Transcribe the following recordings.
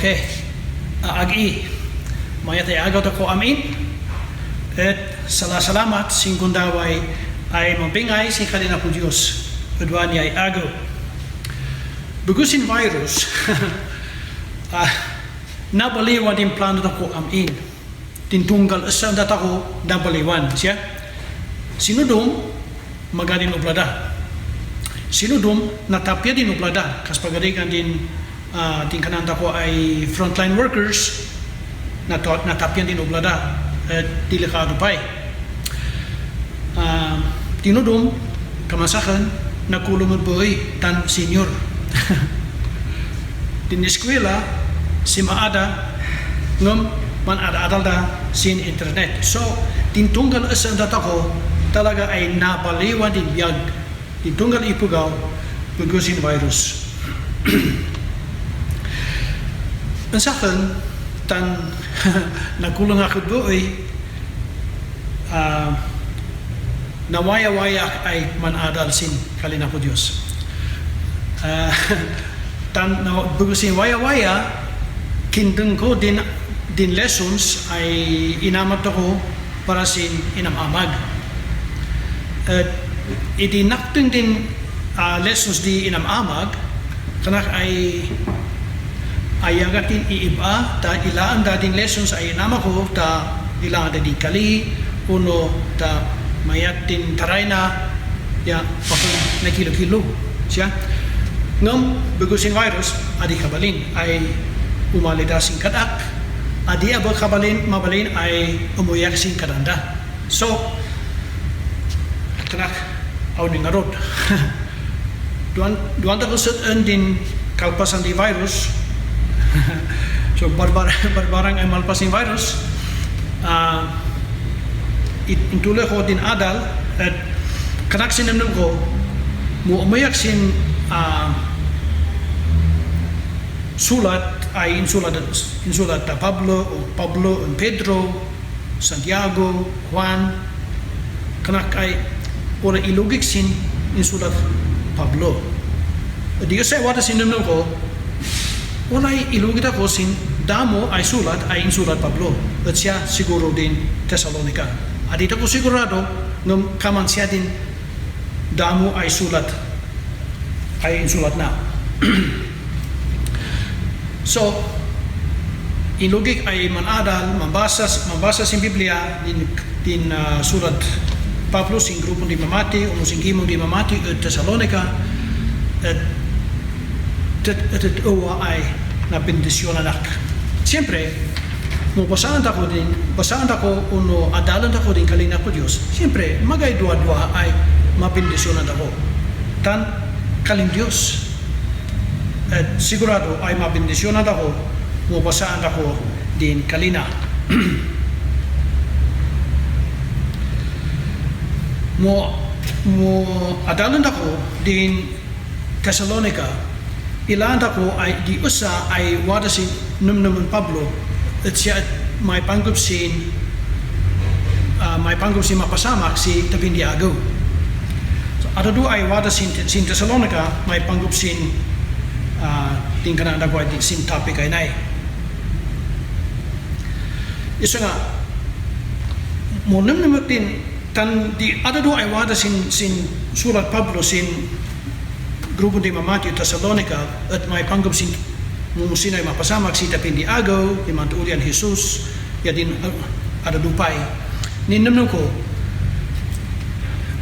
Okay, agi mayat ay agaw ko amin at salamat singkundaway ay mabingay si kanina po Diyos udwan niya ay agaw bugusin virus nabaliwan din plano ko amin tintunggal asam data ko nabaliwan siya sinudom magaling ublada sinudom natapya din ublada kas pagadikan din tingkananta ko ay frontline workers natapyan din ublada at delikado pa tinudom kamasakan nagkulong buhay tan senior din eskwela si maada ngam man ada-adal da sin internet so tintunggal asang data ko talaga ay nabaliwan din biyag tintunggal ipugaw bugusin virus Mensakan tan nagkulang ako buoy nawaya-waya ay manadal sin kalina po Diyos. Bagusin waya-waya, kindeng ko din lessons ay inamat ako para sin inamamag. Idinakting din lessons di inamamag, kanak ay ayagatin iiba, ta ilaan da din lessons ay inama ko, ta ilaan da din kali, uno ta mayatin taray na, ya, pakul na kilo-kilo siya. Ngam, bagusin virus, adi kabalin ay umalidasin kadak, adi aba mabalin ay umuyak sin kadanda. So, kanak, aw ni ngarod. Duan ta kusut din kalpasan di virus. So, barbarang ay malpasin virus. Intulay ko din adal, at kanak sinamnam ko, mo umuyak sin sulat ay insulat ta Pablo and Pedro, Santiago, Juan, kanak ay ora ilugik sin insulat Pablo. Di kasi wata sinunod ko, wala ilugit ako sin damo ay sulat ay insulat Pablo. At siya siguro din Thessalonica. At dito ko sigurado nung kaman siya din damo ay sulat ay insulat na. So, ilugik ay manadal, mambasa sin Biblia din sulat Pablo sin grupo di mamati, o sin gimong di mamati at Thessalonica, at uwa ay napindisyonan ak. Siyempre, mo basaan ako uno adalan ako din kalina ko Diyos. Siyempre, magay dua-dua ay mapindisyonan ako. Tan kalin Diyos. At sigurado ay mapindisyonan ako, mo basaan ako din kalina. mo adalan ako din Thessalonica, ilan ako ay di usa ay wadasin naman Pablo, at siya may panggupsin mapasamak si Tabindiago. So adado ay wadasin sin Thessalonica may panggupsin tingkanan ako ay sin topic ay nay. Isa nga mo naman din tan di adado ay wadasin sin surat Pablo sin grupo di mamati Thessalonica, at may panggupsin mumusin ay mapasamak si Tabindiago, di mantuulian Jesus, ya din adadupay. Ninamnam ko,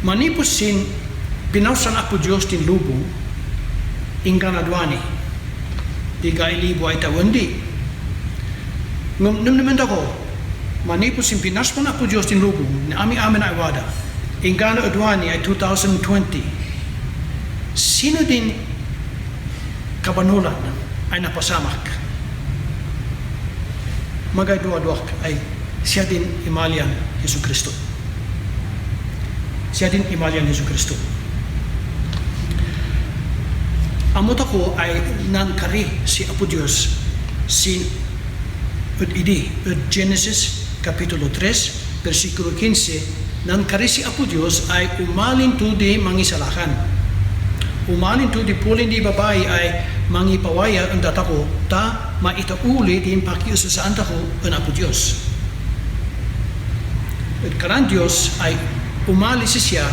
manipos sin binausan ako Diyos din lubong, ingkan adwani, di gailibo ay tawandi. Namnaman ako, manipos sin binausan ako Diyos din lubong, na amin ay wada, ingkan adwani ay 2020. Sino din kabanulan ay napasamak? Magay dua-duak ay siya din imalian Yesu Kristo. Siya din imalian Yesu Kristo. Amot ako ay nangkari si Apo Diyos sin Genesis Kapitulo 3 versikulo 15, nangkari si Apo Diyos ay umalin to di mangisalakan. Umalin to di pulin di babae ay mangipawaya ang datako, ta maitauli din pakiusasaan tako ang Apo Diyos. At karan Diyos ay umalis siya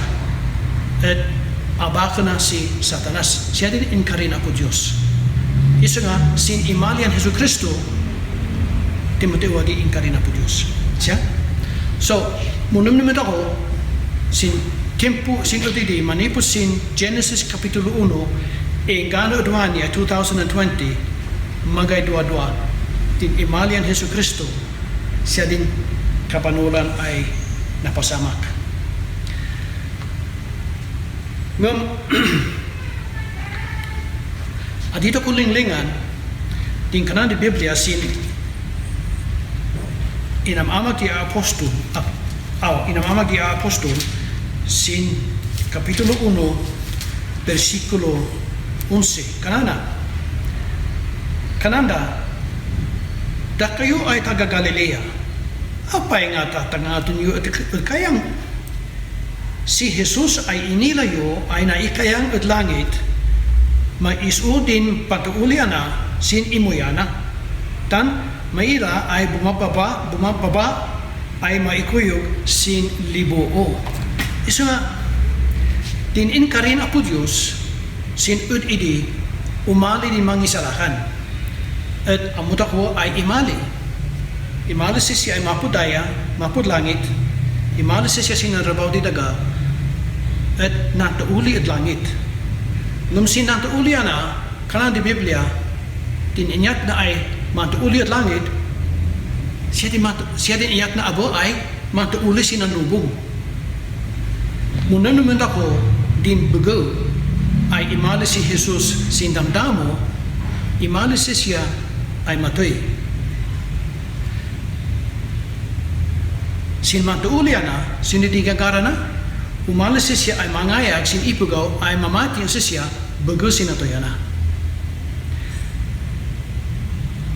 at abaka na si Satanas. Siya din inkarin Apo Diyos. Isa nga, sin imalian Jesu Kristo, Timoteo di inkarin Apo Diyos. Siya? So, munam naman ako, sin tempo sin utidi manipos sin Genesis Kapitulo 1 gano adwani ay 2020 magay dua-dua din imalian Jesu Kristo, siya din kapanulan ay napasamak. Ngam adito ko linglingan din kanan di Biblia sin inamamag di apostol inamamag di apostol sin Kapitulo 1 versikulo 11 kananda da kayo ay taga Galilea, apay nga tatangaton yu at kayang si Jesus ay inilayo ay naikayang at langit, maisu din patuulian na sin imuyana. Tan maira ay bumababa ay maikuyog sin libuo. Isu nga, tinin ka rin apo Diyos, sin ud idi, umali din mangisalakan. At amuta ko ay imali. Imali siya ay mapudaya, mapudlangit. Imali siya sinarabaw di daga. At natauli at langit. Nung sinatauli na, kanan di Biblia, tininyat na ay matauli at langit, siya din iyak na abo ay matauli sinanubong. Muna naman ako, din bago, ay imali si Jesus sindamdamo, imali siya ay matoy. Sin matauli na, sinidikagara na, umalis siya ay mangayag, sin ipugaw ay mamati ang siya, bago sinatoya na.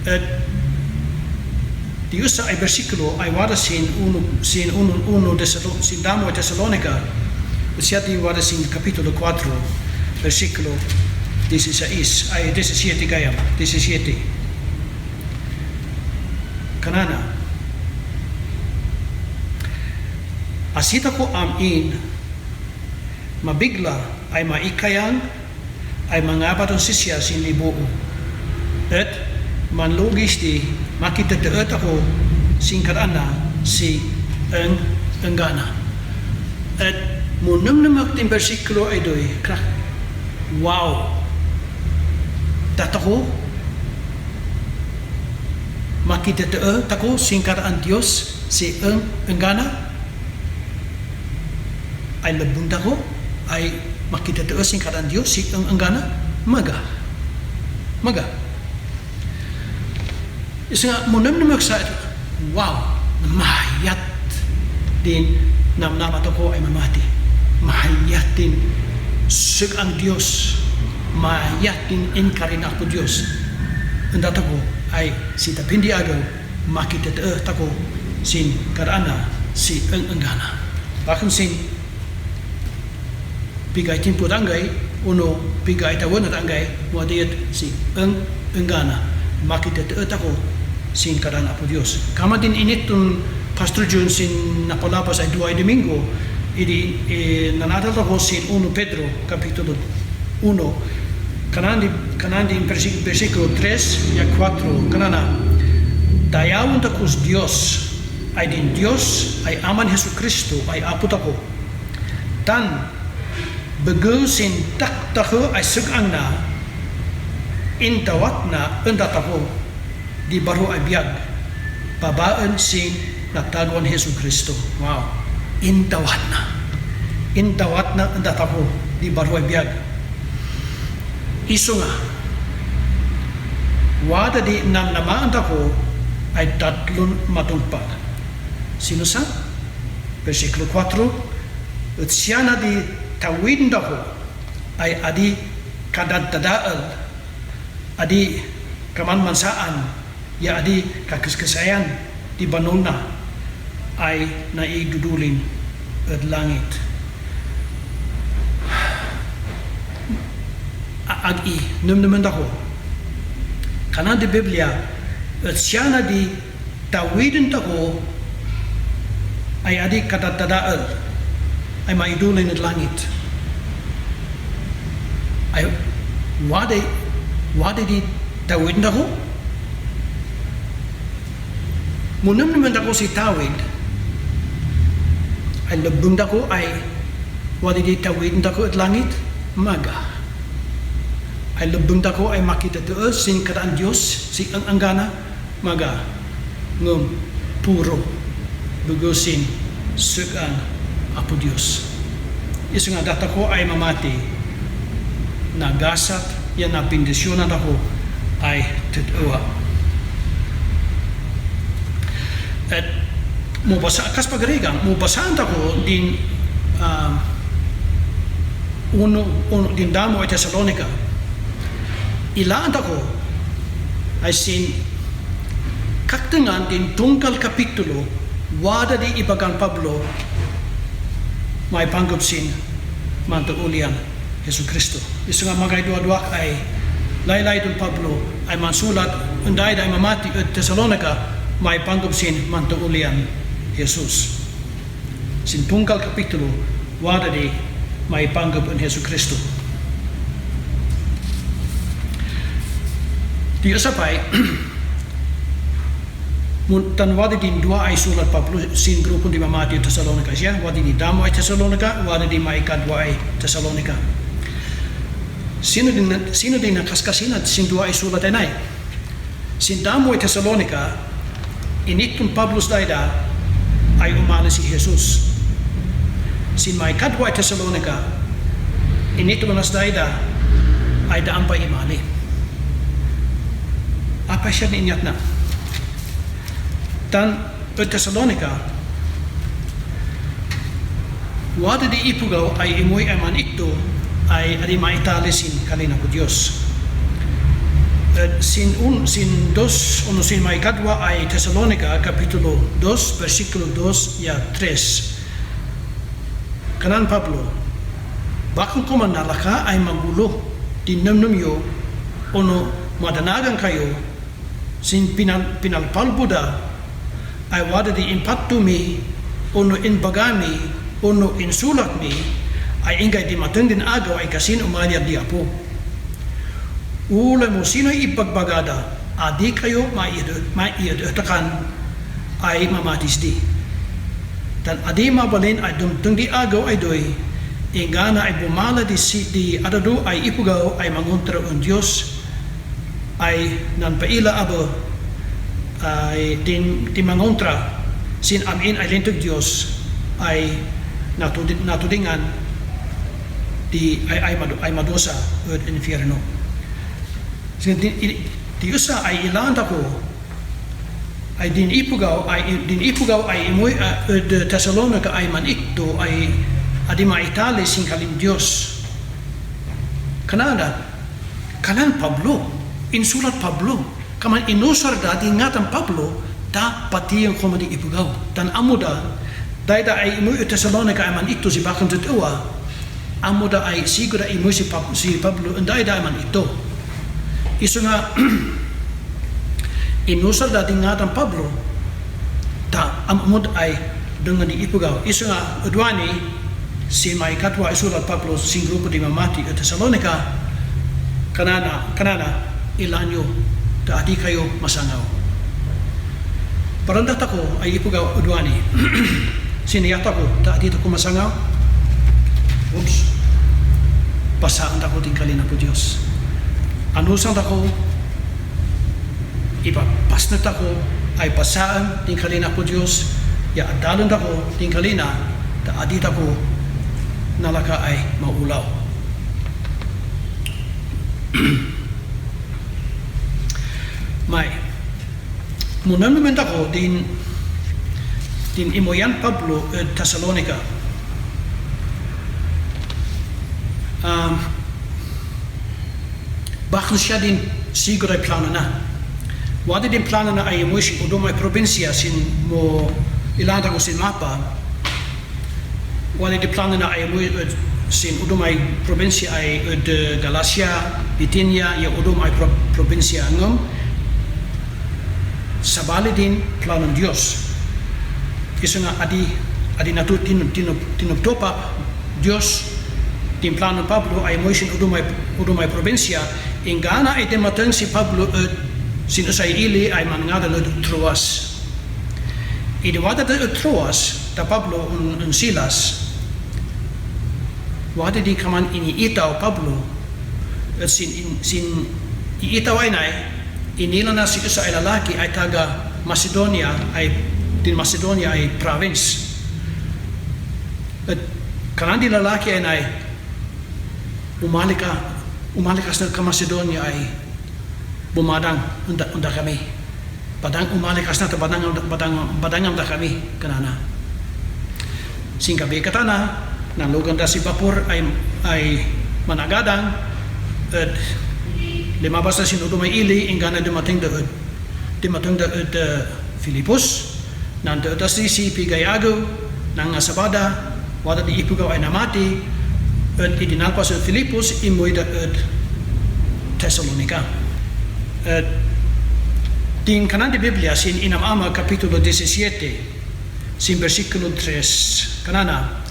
At Diyos ay bersikulo ay wala sin damo ay Thessalonica, siya di wala sin kapitulo 4, versikulo 16, ay 17 kaya, 17. Kanana, asita ko amin, mabigla ay maikayang ay mangabat ang sisya sin libuo. At manlugis di makitataot ako singkarana si enggana. At munang namak ting bersikulo ay doy, wow! Tatako makitataot ako singkaraan Diyos si enggana ay labunda ko ay makitataot singkaraan Diyos si enggana maga. Isa nga, munam na magsa, wow, mahayat din namnamat ako ay mamati. Mahayat din sug ang Diyos. Mahayat din inkarin ako Diyos. Ang data ko ay si tapindi agaw, makitataot ako sin karana si enggana. Bakit sin pigay timpo tanggay, uno pigay tawon at tanggay, wadiyat si enggana. Makitataot ako sin karana po Diyos. Kama din init tun Pastor Jun sin napalapas ay 2 Domingo, nanadal ako sin 1 Pedro kapitulo 1, kanan din versikulo 3 ya 4, kanana, dayawon tako sa Diyos, ay din Diyos, ay aman Hesu Kristo, ay apo tako. Tan, bago sin taktako ay sugang na, intawat na undat ako, di baro ay biyag, babaan sin nagtaguan Hesu Kristo. Wow! Intawat na undat ako, di baro ay biyag. Iso nga, wada di namaan ako ay tatlong matungpad. Sino sa? Versikulo 4, at siya na di tawid ako ay adi kadadadaal, adi kamanmansaan, ya adi kakiskasayan, di banol na ay naidudulin at langit. Ag-i, naman ako, kanan di Biblia, at siya na di tawidin ako ay adi kadadadaal, ay maidulin at langit. Ay, wade di tawid ako? Munam naman ako si tawid, ay labong ako ay wade di tawid ako at langit? Maga. Ay labong ako ay makita doon sin karaan Diyos, si anggana? Maga. Ngum, puro, bugusin, sugang, apo Diyos. Iso nga data ko ay mamati, nagasat, yan na pindisyonan ako, ay tutuwa. At mubasa, kas pagarigang, mubasaan ako din uno din damo ay Thessalonica. Ilaan ako ay sin kaktengan din tungkal kapitulo wada di ibagang Pablo may panggap sin manto ulian Yesu Kristo. Isu nga magay dua-dua ay laylay dun Pablo ay mansulat unday ay mamati at Thessalonica may panggap sin manto ulian Jesus. Sin tungkal kapitulo wada di may panggap ang Yesu Kristo. Di usapay tan wada din dua ay sulat Pablo sin grupo di mamati at Thessalonica siya, wada di damo ay Thessalonica, wada di may kadwa ay Thessalonica. Sino din nakaskasinat sin dua ay sulat ay nay? Sin damo ay Thessalonica, initun Pablo's dayda ay umali si Jesus. Sin may kadwa ay Thessalonica, initun nas dayda ay daan pa imali. Apa siya niinyat na? Tan Thessalonica, wada di ipugaw ay imoy aman ito ay adi maitali sin kalina ko Diyos. Sin may kadwa ay Thessalonica kapitulo 2 versikulo 2 ya 3. Kanan Pablo, bakong kumanalaka ay magulo dinamnumyo ono madanagan kayo sin pinalpalbuda ay wada di impatto mi ono inbagami ono insulat mi ay ingay di mateng din agaw ay kasin umalyad di apo. Ula mo sino'y ipagbagada adi kayo maiadatakan ay mamatis di. Dan adi mabalin ay dumtung di agaw ay doy ingana ay bumala di adado ay ipugaw ay manguntra ang Diyos ay nanpaila abo ay din mangontra sin amin ay lintog Diyos ay natudingan di ay madosa at infierno. Sin di usa ay ilan ako ay din ipugaw ay imoy Thessalonica ay manikto ay adi maitali sin kalim Diyos. Kanan Pablo insulat Pablo kaman inusar dati ngatan Pablo ta pati yung kumadi ipugaw tan amuda dayda ay imoy Thessalonica ay man ito si bakang tutuwa amuda ay sigura imoy si Pablo and dayda ay man ito iso nga inusar dati ngatan Pablo ta amud ay dengan di ipugaw iso nga udwani si may katwa isulat Pablo sin grupo di mamati at Thessalonica kanana ilanyo ta adi kayo masangaw. Parandat ako ay ipugaw udwani. Siniyat ako ta adi ko masangaw. Oops. Pasaan ako din kalina po Diyos. Anusan ako ipapasnat ako ay pasaan din kalina po Diyos. Ya adalon ako din kalina ta adi ako nalaka ay maulaw. May munan naman ako din imoyan Pablo at Thessalonica. Bakit siya din siguro ay plano na. Wala din plano na ay imoy si udom ay probinsya sin mo ilanda ko sin mapa. Wala din plano na ay imoy sin udom ay probinsya ay Galacia, Bithynia, ya udom ay probinsya ngam. Sabali din plano ng Diyos. Isa nga adi tinuptopa Diyos din plano Pablo ay moisin udumay probinsya ingana ay timatang si Pablo at sinusay ili ay manangadan at Troas. Idiwada at Troas ta Pablo un Silas wada di kaman iniitaw Pablo at sin iitaw ay nay inila na si isa ay lalaki ay taga Macedonia ay province at kanang di lalaki ay nay umalikas na ka Macedonia ay bumadang unda kami padang umalikas na badang da kami kanana singkabi katana nalugan da si Bapor ay managadang at limabas na sinudo may ili ingana dumating da Filipos nando da si Pigayago ng Sabada wada di ipugaw ay namati at idinalpas at Filipos imoy da at Thessalonica. At din kanan di Biblia sin inamama kapitulo 17 sin versikulo 3 kanana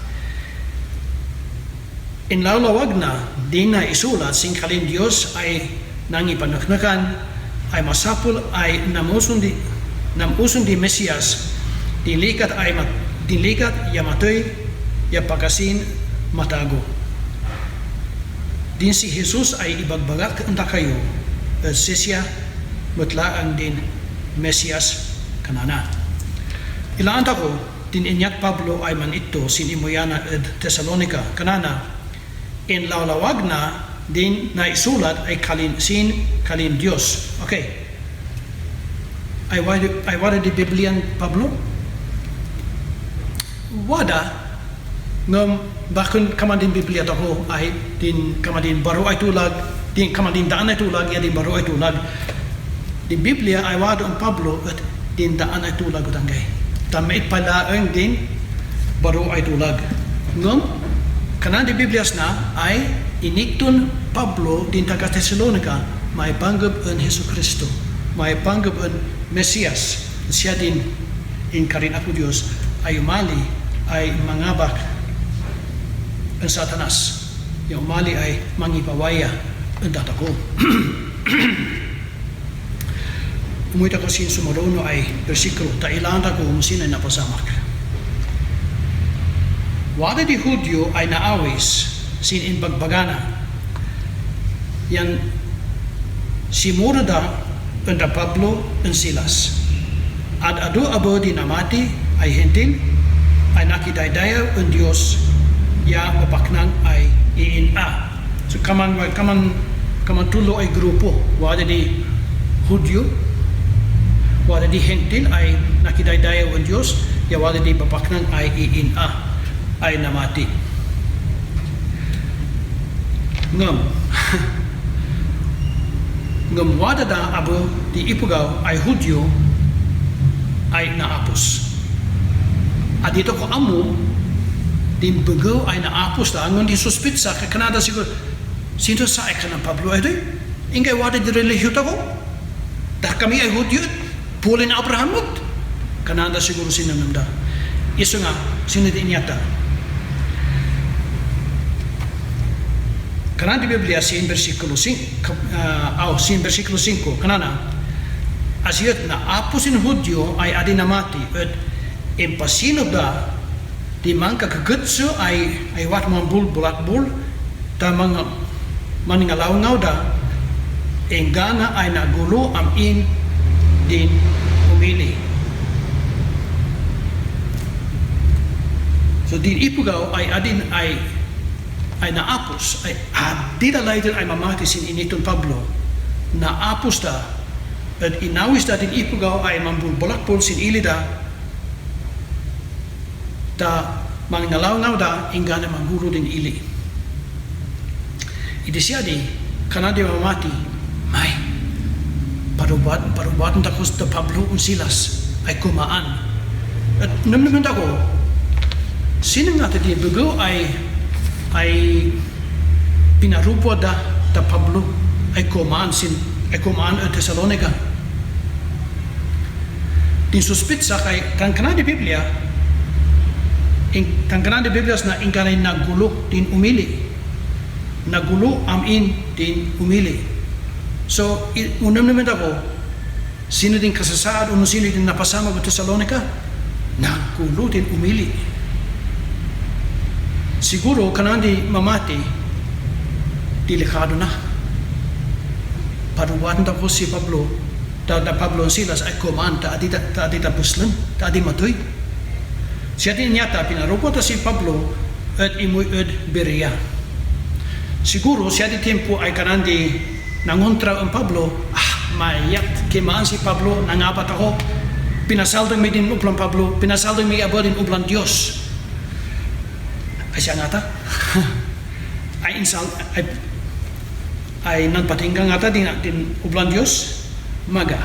inlawlawag na din na isulat sin kalin Dios ay nangipanaknakan ay masapul ay namusun di Mesias dilikat yamatoy yapakasin matago din si Jesus ay ibagbagak anda kayo at sisya mutlaan din Mesias kanana. Ilaan ko din inyat Pablo ay man ito sin imoyana at Thessalonica kanana in lawlawag na din na isulat ay kalin Dios. Okay. Ay wada di Biblian Pablo? Wada ngam bakun kaman din Biblia tako ay din kaman din baru ay tulag din kaman din daan ay tulag ya din baru ay tulag. Di Biblia ay wada ang Pablo at din daan ay tulag utanggay. Tamit pala ang din baru ay tulag. Ngam kanan di Biblias na ay inikton Pablo din taga Thessalonica may panggap ang Hesus Kristo, may panggap ang Mesias. Siya din inkarin ako Diyos ay umali ay mangabak ang Satanas. Yung umali ay mangipawaya ang datako. Umuita ko sin sumarono ay versikulo tailan ko musin ay napasamak. Wada di Hudyo ay naawis sin inbagbagana. Yan si Murda anda Pablo and Silas. Ad adu abo di namati ay hentil ay nakidaydaya ang Diyos ya mapaknang ay iina. So kaman tulo ay grupo. Wada di Hudyo, wada di hentil ay nakidaydaya ang Diyos ya wada di mapaknang ay iina. Ay namati. Ngam wada da abo di ipugaw ay Hudyo ay naapos. At dito ko amo din bagaw ay naapos da ngon di suspitsa ka kanada siguro sino sa ay kanang Pablo ay doy ingay wada di relihiyo ko dah kami ay Hudyo pulin Abraham kanada siguro sinananda iso nga sino di inyata. Kanan di Biblia sin versikulo 5 kanana asiyat na apusin Hudyo ay adi namati at impasino da di man kakagutso ay wat mga bulat-bul ta mga maningalaw-ngaw da engana ay nagulo amin din umili. So din ipugaw ay adin ay naapos, ay di dalay din ay mamati sin initon Pablo, naapos da, at inawis da din ipugaw ay mambulbolakpol sin ilida, da mangnalaw-ngaw da, ingana mangguro din ili. Iti siya di, kanadi mamati, may, parubatan takos da Pablo un Silas, ay kumaan. At naman ako, sino nga di bugaw ay pinarupo da Pablo ay kumaan at Thessalonica. Din suspitsa kay kanan di Biblia na ingkanay nagulo din umili. Nagulo amin din umili. So unam naman ako sino din kasasaad o sino din napasama sa Thessalonica nagulo din umili. Siguro kanandi mamati delikado na. Paruwatan ko si Pablo, da Pablo Silas ay kumaan ta adi tapuslan, ta adi matoy. Siya din yata pinarupo ta si Pablo at imoy Berea. Siguro siya di tempo ay kanandi nangontra ang Pablo, mayat kimaan si Pablo nangapat ako. Pinasaldang may din uplang Pablo, pinasaldang may abo din uplang Diyos. Ay siya nga ta ay nagpatinggang nga ta din ublan Diyos maga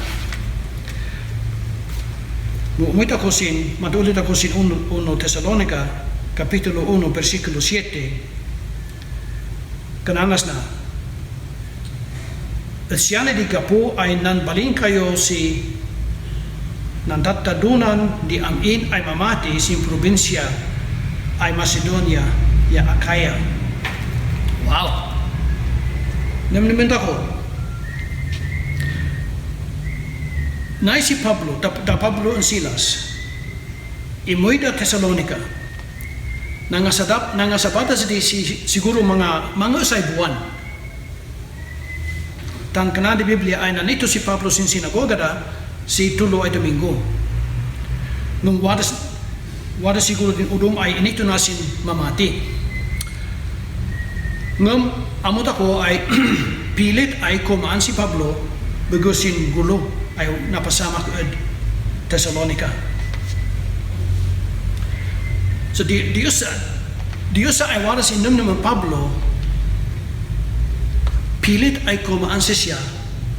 matulit ako sin 1 Thessalonica Kapitulo 1, versikulo 7, kananas na, at siya na di kapo ay nanbaling kayo si nantatadunan di amin ay mamati sin probinsya ay Macedonia ya Akaya. Wow! Namin ako, na si Pablo, da Pablo and Silas, imoy da Thessalonica, nangasabata siguro mga usay buwan. Tan kana di Biblia ay nanito si Pablo sin sinagoga da, si tulo ay Domingo. Nung wada siguro din udum ay inito na sin mamati. Ngam amot ako ay pilit ay kumaan si Pablo bago sin gulo ay napasama ko at Thessalonica. So Diyos ay wala si naman Pablo pilit ay kumaan siya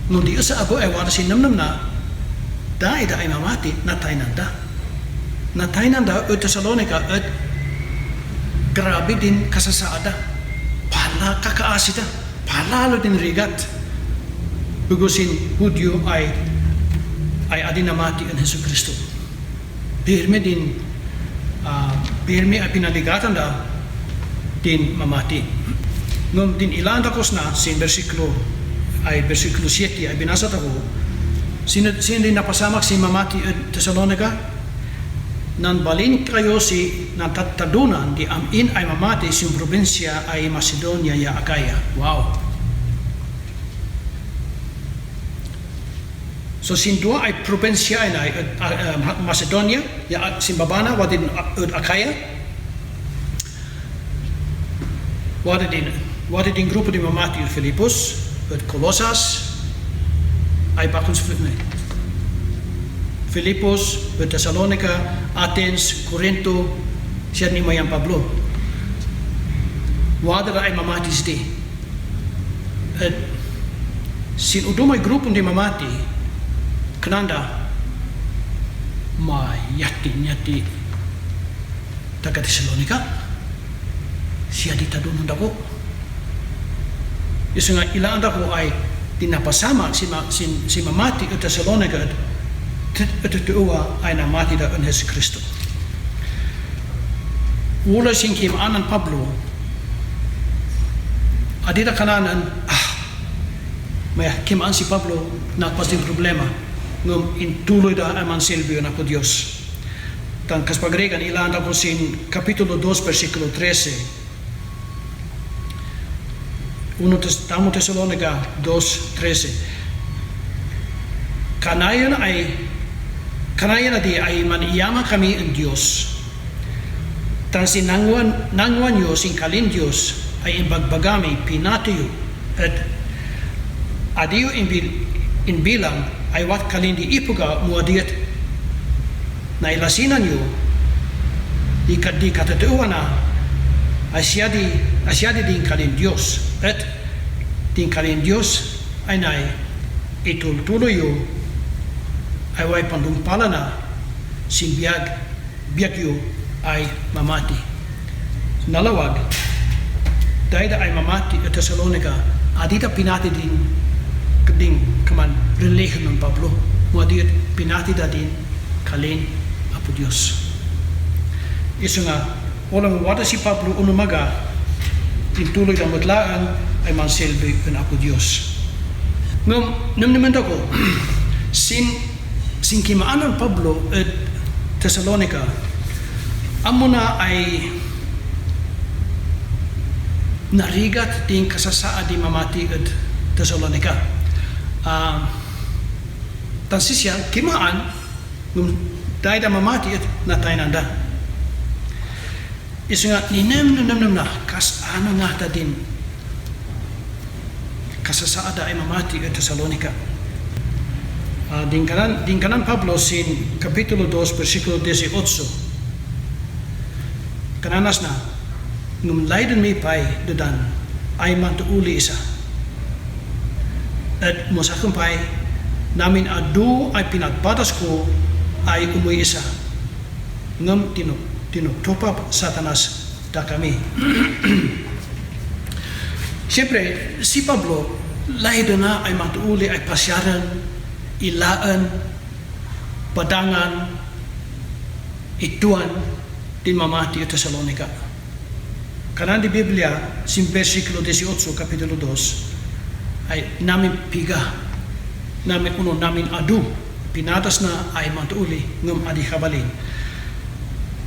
no Diyos ako ay wala si naman na dahil ay mamati natay nanda at Thessalonica at grabe din kasasaada pala kakaasita palalo din rigat bagusin Hudyo ay adinamati ang Hesus Kristo. Pirme ay pinaligatan da din mamati. Nung din ilan takos na sin versikulo 7 ay binasa ako sino din napasamak si mamati at Thessalonica nan balin kayo si natatadunan di amin ay mamati sin probinsya ay Macedonia ya Akaya. Wow! So sin dua ay probinsya ay Macedonia ya sin babana wadin Akaya wadin grupo di mamati at Filipos at Colosas ay bakun sa Filipos at Thessalonica, Athens, Corinto, siya ni Mayan Pablo. Wada ay mamati siti. At sin udumay grupo di mamati kananda mayati taga Thessalonica siya di tadunan dako. Isa nga ilaan dako ay tinapasama si mamati at Thessalonica at tuwa ay namati da ang Hesus Kristo. Wala siyang kimaanan Pablo adida kananan may kimaan si Pablo na pasing problema ngam intuloy da aman silbio na po Diyos. Tan kaspagregan ilan ako sin kapitulo 2 versikulo 13. Tamo Thessalonica 2:13. Kanayan na di ay maniyama kami ang Diyos. Tan sinangwan nyo sing kalin Diyos ay imbagbagami pinatiyo at adiyo inbilang ay wat kalindi ipuga muadiyat na ilasinan nyo di katatuan na asyadi din kalin Diyos at din kalin Diyos ay nay itultuloy yo ay way pandumpala na sin biyagyo ay mamati. Nalawag dahil ay mamati at Thessalonica adita pinati din kaman religion ng Pablo muadiyat pinati da din kalin apo Diyos. Iso nga walang wada si Pablo unumaga tintuloy ng matlaan ay mansilbi ng apo Diyos. Ngam naman ako sin kimaan ng Pablo at Thessalonica amo na ay narigat din kasasaad di mamati at Thessalonica. Tansi siya kimaan nung dahil na mamati at natay nanda. Iso nga ninam na ano nga ta din kasasaad ay mamati at Thessalonica. Din kanan Pablo sin kapitulo 2 versikulo 18. Kananas na nung layden mi pay dadan ay mantuuli isa at musakumpay namin adu ay pinagpatas ko ay umuwi isa ngam tinutupap Satanas da kami. Siyempre, si Pablo, lahi na ay matuuli ay pasyaran, ilaan, padangan, ituan, din mamati ito Thessalonica. Karena di Biblia, sin versikulo 18, kapitulo 2, ay namin piga, namin adu, pinatas na ay matuuli ngam adi kabalin.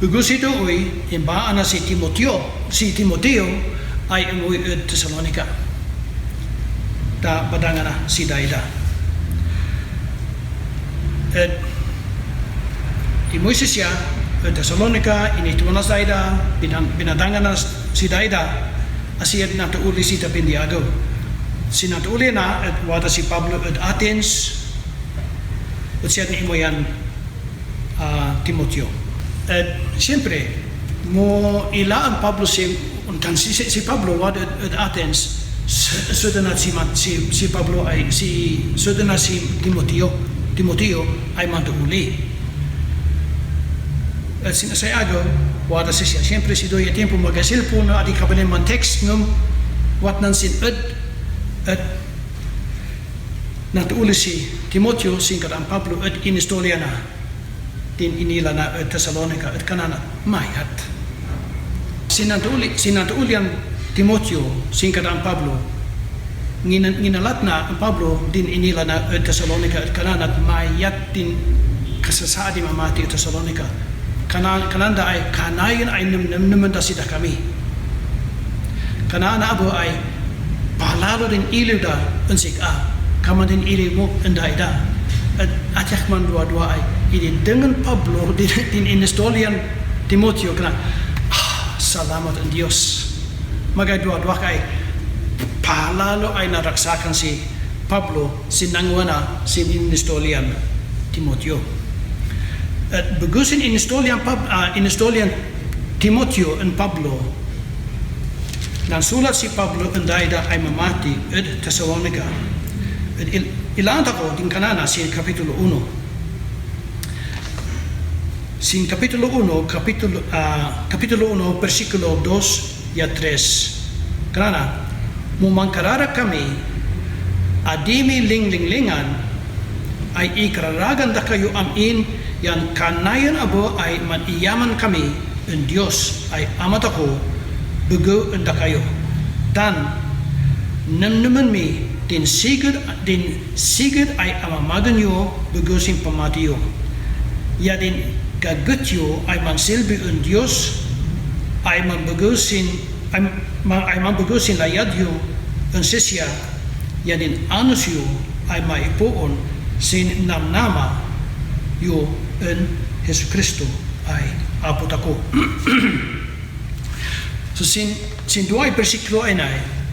Bagus ito ay imbaan na si Timoteo ay umuwi at Thessalonica. Ta badangan na si Daida. At imuwi siya at Thessalonica, inituan na si Daida, binadangan na si Daida, asiyat na tuuli si Tapindiago. Sinatuuli na at wata si Pablo at Athens, at siya ni imoyan Timoteo. At siyempre, mo ila ang Pablo si Pablo wada at Athens, suda na si Pablo ay suda na si Timoteo ay matuuli. At sinasayago, wada siya. Siyempre si doy tiempo magasilpo na adi kabalin man text ngam wat nan sin at natuuli si Timoteo singkat ang Pablo at inistorya na din inila na at Thessalonica at kanana mayat. Sinatuuli ang Timoteo singkat ang Pablo nginalat na ang Pablo din inila na at Thessalonica at kanana mayat din kasasaadi mamati at Thessalonica. Kananda ay kanayon ay naman sida kami. Kanana abo ay palalo din iliw da unsik kaman din iliw mo anda at atyak man dua-dua ay ini dengan Pablo din inistolian Timoteo kana salamat ang Diyos magay dua-dua kay palalo ay naraksakan si Pablo sinangwana si inistolian Timoteo. At bagusin inistolian Timoteo and Pablo nang sulat si Pablo ang Daida ay mamati at Thessalonica. At ilan ako din kanana sin kapitulo 1. Sin kapitulo 1, kapitulo 1, versikulo 2 ya 3. Kanana, mumangkarara kami, adimi linglinglingan, ay ikararagan da kayo amin, yan kanayan abo ay maniyaman kami, ang Diyos ay amat ako, bago anda kayo. Dan, namnaman mi, din sigad ay amamagan yo, bago sing pamatiyo. Ya din gagatyo ay mansilbi ang Diyos, ay mambagusin layad yo, ang sisya, ya din anos yo, ay maipuon, sin namnama yo, ang Yesu Kristo ay apot ako. So sin duay versikulo ay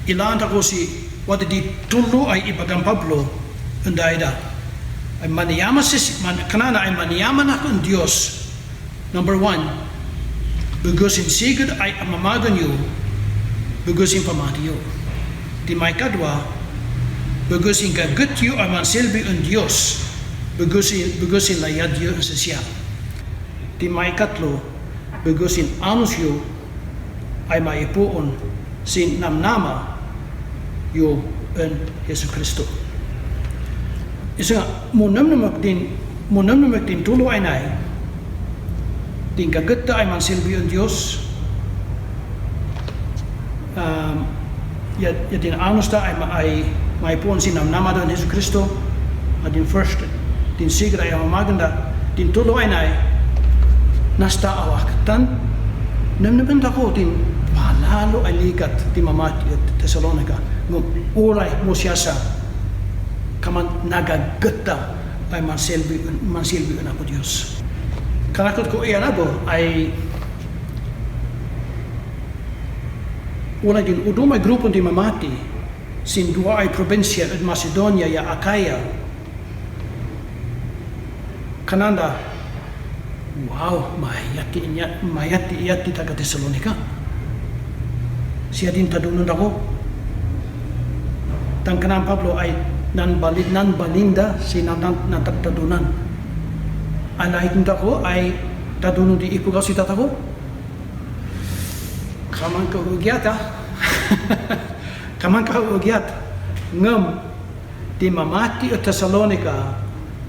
ilan ako si wada di tulo ay ibagang Pablo ang Daida ay maniyaman kanana ay maniyaman ako ang Diyos. Number 1, bagusin sigad ay amamagan yo, bagusin pamati yo. Di may kadwa, bagusin gagut yo ay mansilbi ang Diyos, bagusin layad yo ang sasya. Di may katlo, bagusin anos yo ay maipuon sin namnama yo ang Yesu Kristo. Isa nga, munamnamak din tulo ay nay, din kagata ay mansilbi ang Diyos, din anos ta ay maipuon sin namnama do ang Yesu Kristo, at din first, din sigad ay mamaganda, din tulo ay nay, nasta awaktan, namnaman ako din palalo ay ligat di mamati at Thessalonica ng uray mo siya sa kaman nagagata ay mansilbi na po Diyos. Kanakot ko iyan abo ay una din udumay grupo di mamati sin dua ay probinsya at Macedonia ya Akaya kananda wow, mayati iyat di taga Thessalonica. Siya din tadunan ako. Tang kanang Pablo ay nan balinda si natagtadunan. Anahit ko ay tadunan di ipugaw si tatako. Kamang kaugyat ha. Kamang kaugyat. Ngam di mamati at Thessalonica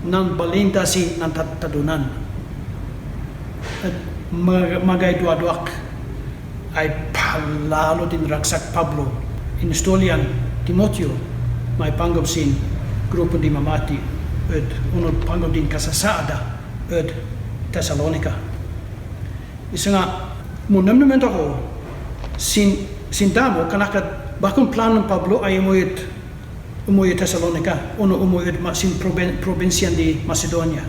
ng balinda si ng tadunan. At magay duadwak ay palalo din ragsak Pablo. Inustolian Timoteo may panggap sin grupo di mamati at unod panggap din kasasaada at Thessalonica. Isa nga, munam naman ako, sindamo kanakad bakong plano ng Pablo ay umuwi Thessalonica, umuwi sin probinsyan di Macedonia.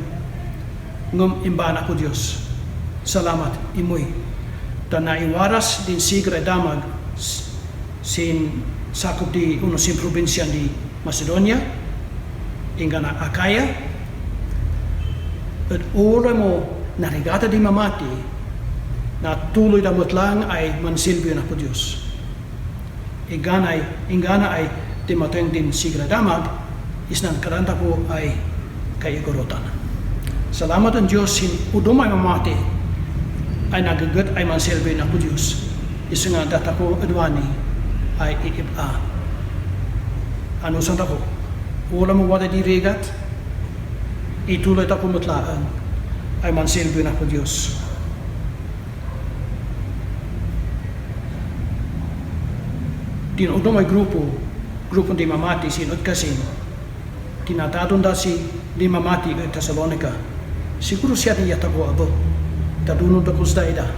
Ngum imbana ko Diyos. Salamat, imuwi. Ta naiwaras din sigra damag sin sakop di sin probinsyan di Macedonia, ingana Akaya, at ura mo narigata di mamati, na tuloy damot lang ay mansilbiyo na ko Diyos. Ingana ay timateng din sigra damag, isnang karanta ko ay kaigorotan. Salamat ang Diyos, udom ay mamati, ay nagagat ay mansilbiyo na ko Diyos. Isa nga data ko adwani ay iiba. Ano sa ako? Wala mo wala di regat, ituloy ako mutlaan, ay mansilbiyo na ko Diyos. Tinudong ay grupo di mamati sinod kasin, tinatadon da si di mamati at Thessalonica. Siguro siya di yata ko abo, tadunod ako sa ida,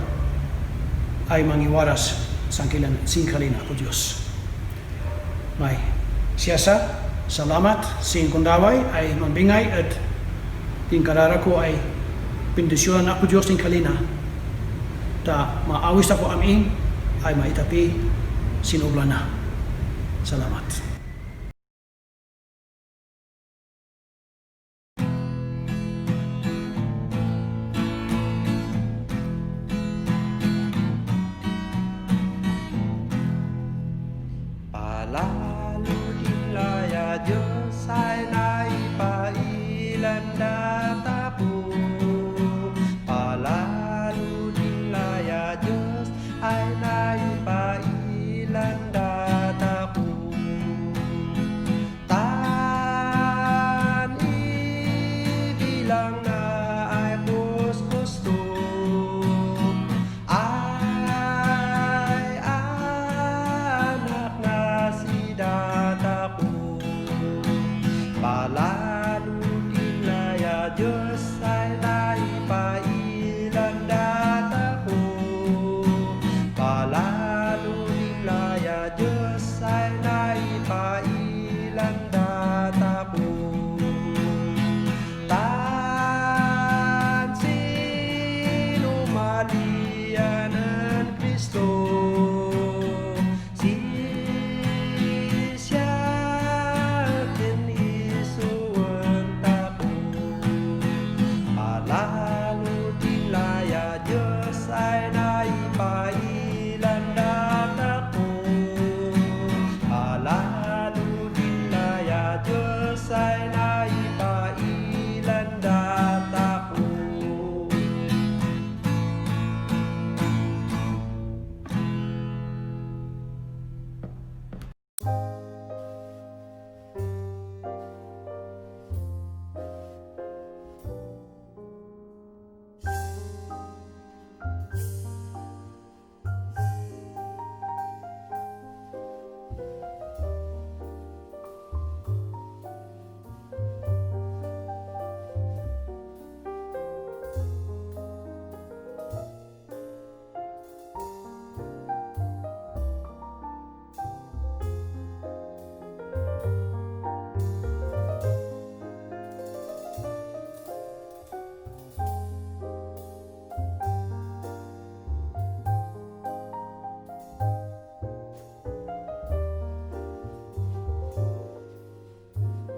ay mangiwaras singkalin ako Diyos. May siyasa, salamat, sin kundaway ay mambingay at tingkarara ko ay pindisyon ako Diyos singkalina. Ta maawis ako amin ay maitapi sinubla na. Salamat. Palalo ilaya Diyos ay naipailan data po. Palalo ilaya Diyos ay naipailan data po. Tan ibilang na ay gusto ay anak na si data ko. Palalo ilaya Diyos ay naipailan data ko. Palalo ilaya Diyos